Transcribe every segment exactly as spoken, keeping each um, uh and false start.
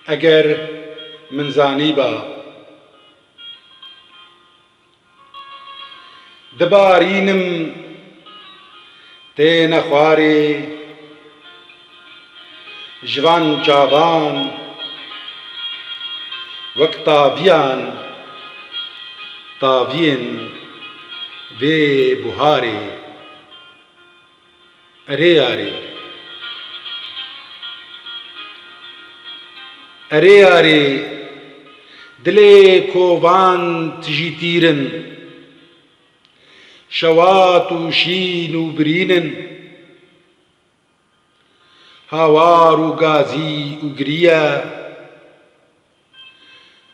Eger min zanîba, dibarînim têne xwarê, ji van çavan wek taviyan, taviyên vê buharê. Erê yarê. Erê yarê, dilê kovan tijî tîr in. Şewat û şîn û birîn in. Hawar û gazî û giriye.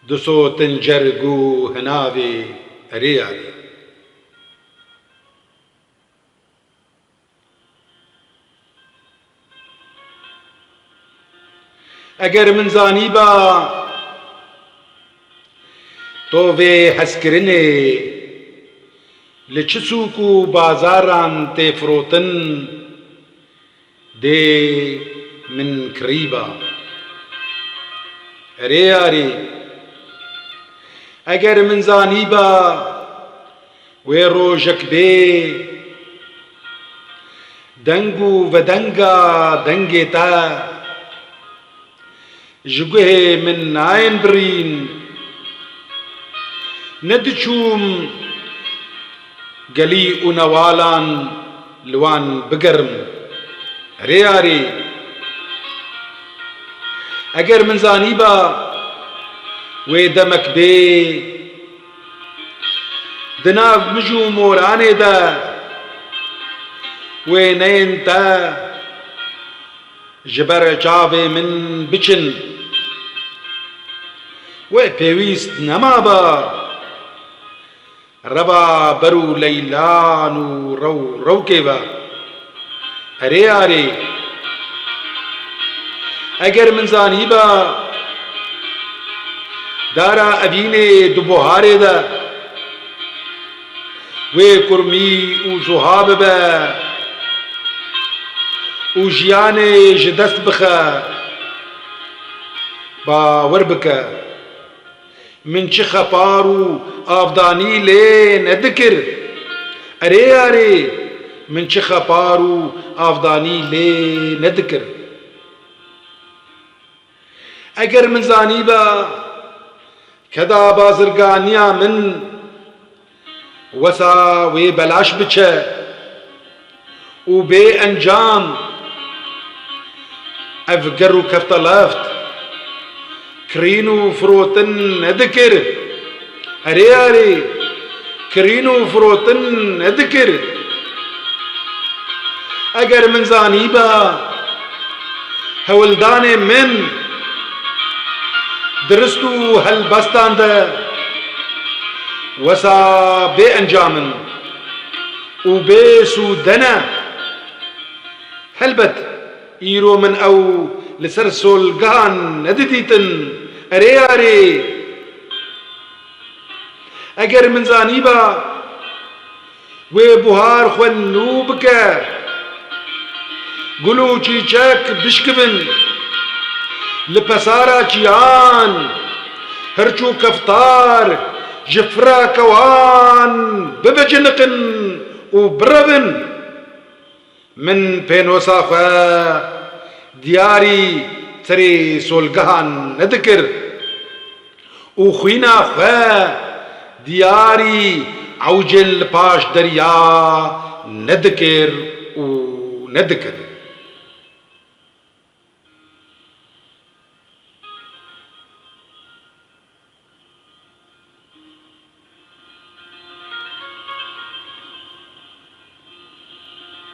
Disotin cerg û hinavê. Erê yarê. Eger min zanîba, tovê hezkirinê li çi sûk û bazaran tê firotin, dê min kirîba. Erê yarê, eger min zanîba, wê rojek bê, deng û vedenga dengê te ji guhê min nayên birîn. Nediçûm gelî û newalan li wan bigerim. Erê yarê, eger min zanîba, wê demek bê, di nav mij û moranê de wêneyên te ji ber çavê min biçin. Wê pêwîst nemaba reva ber û leylan û rew rewkê ve. Erê yarê, eger min zanîba, dara evînê di buharê de wê kurmî û zuha bibe û jiyanê ji dest bixe, bawer bike, min çi xepar û avdanî lê nedikir. Erê yarê, min çi xepar û avdanî lê nedikir. Eger min zanîba, keda bazirganiya min wesa wê belaş biçe û bê encam, ev ger û kefteleft, kirîn û firotin nedikir. Erê yarê, kirîn û firotin nedikir. Eger min zanîba, hewldanê min dirist û helbestan de wesa bê encam in û bê sûde ne. Helbet, îro min ew li ser solgehan nedidîtin. Erê yarê, eger min zanîba, wê buhar xwe nû bike, gul û çîçek bişkivin, li pesara çiyan hirç û keftar ji fireke wan bibiciniqin û birevin. Min pênosa xwe diyarî tirê solgehan nedikir û xwîna xwe diyarî ewcên li paş derya nedikir û nedikir.